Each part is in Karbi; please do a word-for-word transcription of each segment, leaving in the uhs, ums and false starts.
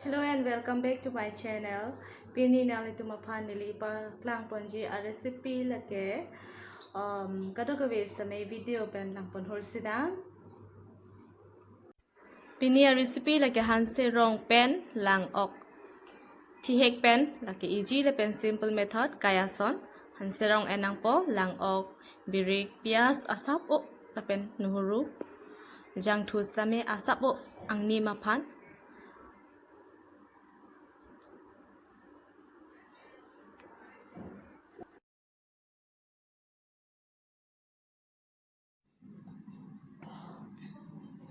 Hello and welcome back to my channel. Pini nanglitum aphan neli paklang ponji a recipe lake, um, kadokave sitame video pen langpon hor sidang. Pini a recipe lake hanserong pen lang-ok thihek pen, lake easy lapen simple method kai ason. Hanserong en nangpo, lang-ok, birik, piyaj asap-o lapen nuhuru, jangthu sitame asap-o angnim aphan.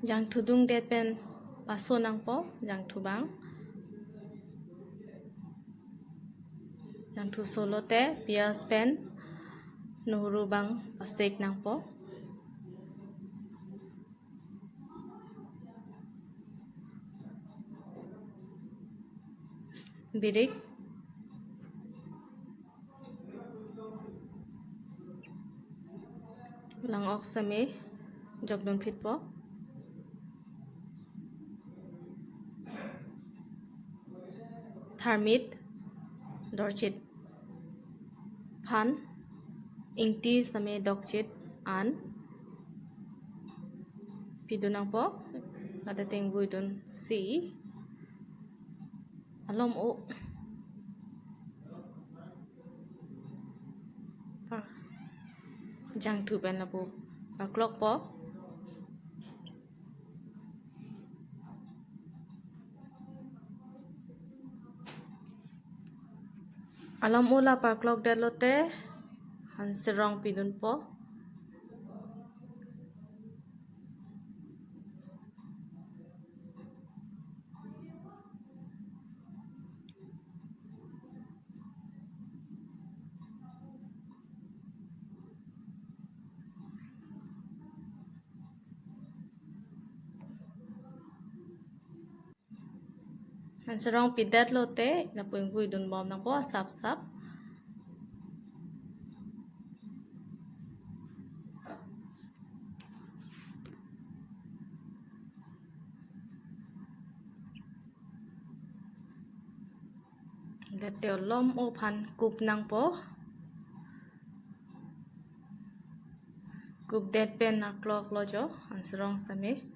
Jangthu dungdet pen paso nangpo, jangthu abang. Jangthu solote piyaj pen nuhuru abang pasek nangpo. Birik. Lang-ok sitame jokdun phitpo. Tharmit dorchit aphan ingti sitame dokchit an pidun nangpo. Ladak ingvoi dunsi alom-o pa jangthu pen lapu paklokpo. Alom-o la paklokdet lote hanserong pidunpo. Hanserong pidet lote lapu ingvoi dunbom nangpo asap sap. Date alom-o aphan kup nangpo. Kupdet pen akloklo jo, hanserong sitame.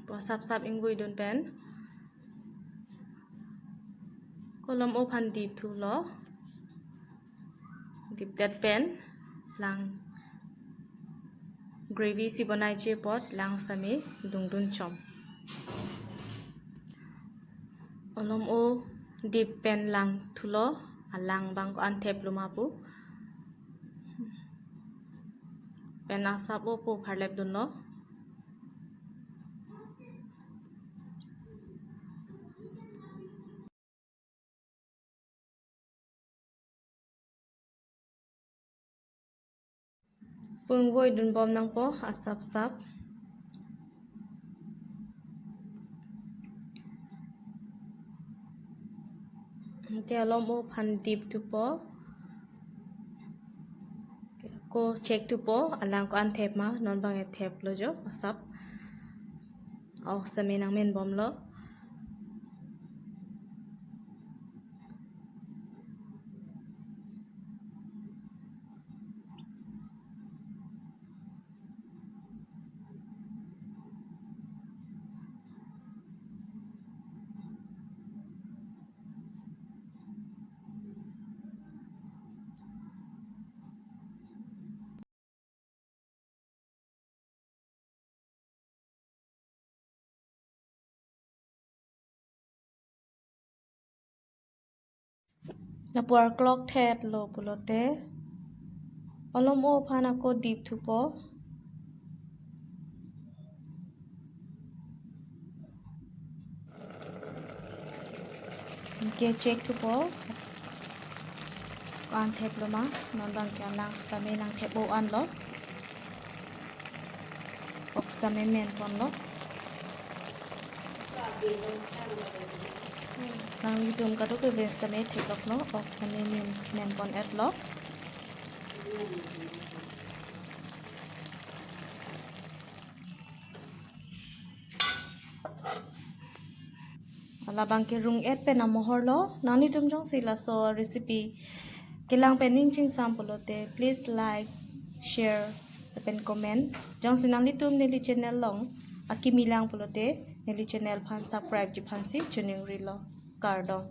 Ko asap sap ingvoi dun pen ko alom-o aphan dip thulo. Dipdet pen lang gravy si bonai ji apot lang sitame dungdun chom. Alom-o dip pen lang thulo, alang abang ko-an theplo ma pu. Pen asap-o pu pharlep dunlo. Pu ingvoi dunbom nangpo asap sap. Te alom-o aphan dip thupo. Ko check thupo, alang ko-an thep ma, non abang e theplo jo, asap. Ok sitame nangmenbomlo. Lapu arklok thetlo pulote alom-o aphan ako dip thupo. Ke check thupo. Ko-an theplo ma, non abang ke alang sitame nangthep-o anlo. Ok sitame menponlo. Nanglitum kadokave sitame thekloklo, ok sitame men, menpon-etlo. Labang ke rung-et pen amohor lo. Nanglitum jongsi laso recipe kelang pen ning chingsam pulote, please like, share, lapen comment. Jongsi nanglitum neli channel along akimi lang pulote, neli channel aphan subscribe ji aphansi choningri lo. Kardom.